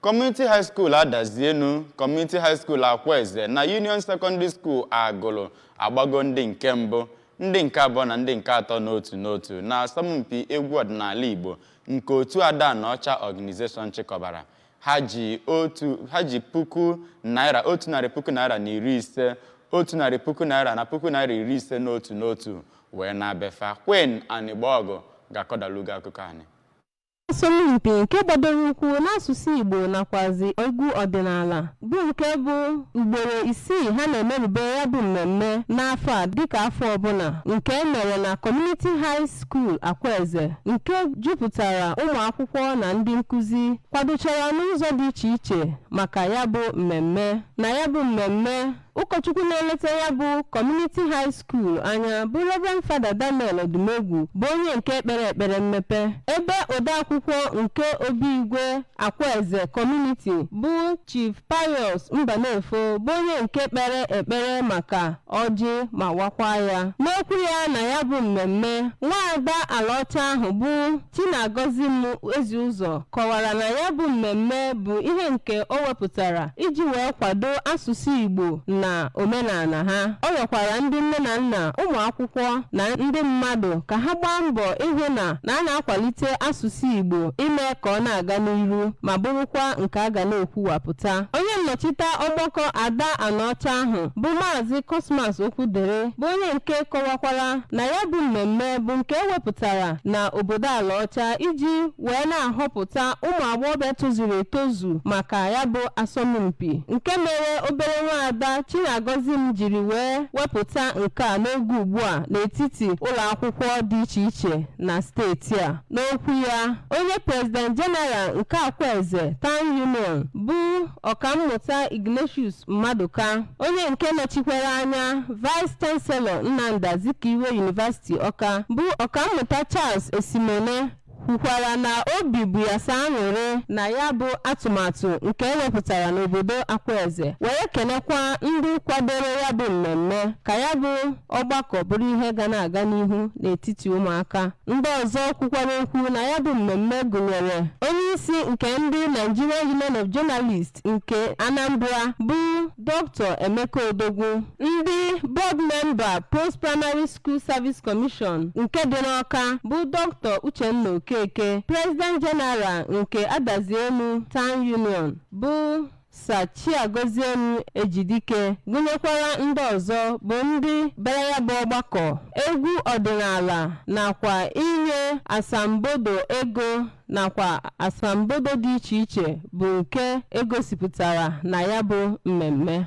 Community High School Adazienu, Community High School Akwaeze na Union Secondary School Agụlụ agbago ndị nke mbụ, ndị nke abụọ na ndị nke atọ n'otu n'otu na asọmpi egwu ọdịnala Igbo nke otu Ada Anaọcha Organization chịkọbara. Ha ji ₦100,000, ₦150,000, ₦100,000 na ₦50,000 n'otu n'otu wee na-abefa. Queen Anịgbaọgụ ga-akọdalugo akụkọ anyị. Asọmpi nke gbadoro ụkwụ n'asụsụ Igbo nakwazi egwu ọdịnala bụ nke bụ ugboro isii ha na-emerube ya bụ mmemme n'afọ a, dịka afọ ọbụla, nke e mere na Community High School Akwaeze, nke jupụtara ụmụ akwụkwọ na ndị nkụzi kwadochara n'ụzọ dị iche iche maka ya bụ mmemme. Na ya bụ mmemme, ụkọchukwu na-eleta ya bụ Community High School anya, bụ Reverend Father Daniel Odumegwu, bụ onye nke kpere ekpere mmepe, ebe odeakwụkwọ nke Obi Igwe Akwaeze Community, bụ Chief Pius Mbanefo, bụ onye nke kpere ekpere maka ọjị ma wakwa ya. N'okwu ya na ya bụ mmemme, nwaada Alaọcha ahụ bụ Chinagọzim Eziụzọ kọwara na ya bụ mmemme bụ ihe nke o wepụtara iji wee kwado asụsụ Igbo na omenala ha. Ọ rịọkwara ndị nne na nna, ụmụ akwụkwọ na ndị mmadụ ka ha gbaa mbọ ịhụ na a na-akwalite asụsụ Igbo, ime ka ọ na-aga n'iru ma bụrụkwa nke a ga na-ekwuwapụta. Onye nnọchite ọgbakọ Ada Anaọcha ahụ, bụ Maazị Cosmas Okwudere, bụ onye nke kọwakwara na ya bụ mmemme bụ nke ewepụtara na obodo Alaọcha iji wee na-ahọpụta ụmụ agbọghọbịa tozuru etozu maka ya bụ asọmpi, nke mere obere nwaada Chinagọzim jiri wee wepụta nke a n'oge ugbu a n'etiti ụlọ akwụkwọ dị iche iche na steeti a. N'okwu ya, onye President General nke Akwaeze Town Union, bụ Ọkammụta Ignatius Mmaduka, onye nke nọchikwere anya Vice Chancellor Nnamdi Azikiwe University Ọka, bụ Ọkammụta Charles Esimone, kwukwara na obi bụ ya sa aṅụrị na ya bụ atụmatụ nke ewepụtara n'obodo Akwaeze, were kenekwa ndị kwadoro ya bụ mmemme ka ya bụ ọgbakọ bụrụ ihe ga na-aga n'ihu n'etiti ụmụaka. Ndị ọzọ kwukwara okwu na ya bụ mmemme gụnyere onye isi nke ndị Nigerian Union of Journalists nke Anambra, bụ Dr. Emeka Odogwu, ndị board member Post Primary School Service Commission nke dị n'Ọka, bụ Dr. Uchenna Okeke, President General nke Adazienu Town Union, bụ Sir Chiagoziem Ejidike, gụnyekwara ndị ọzọ bụ ndị bịara ya bụ ọgbakọ. Egwu ọdịnala nakwa inye asambodo ego nakwa asambodo dị iche iche bụ nke egosipụtara na ya bụ mmemme.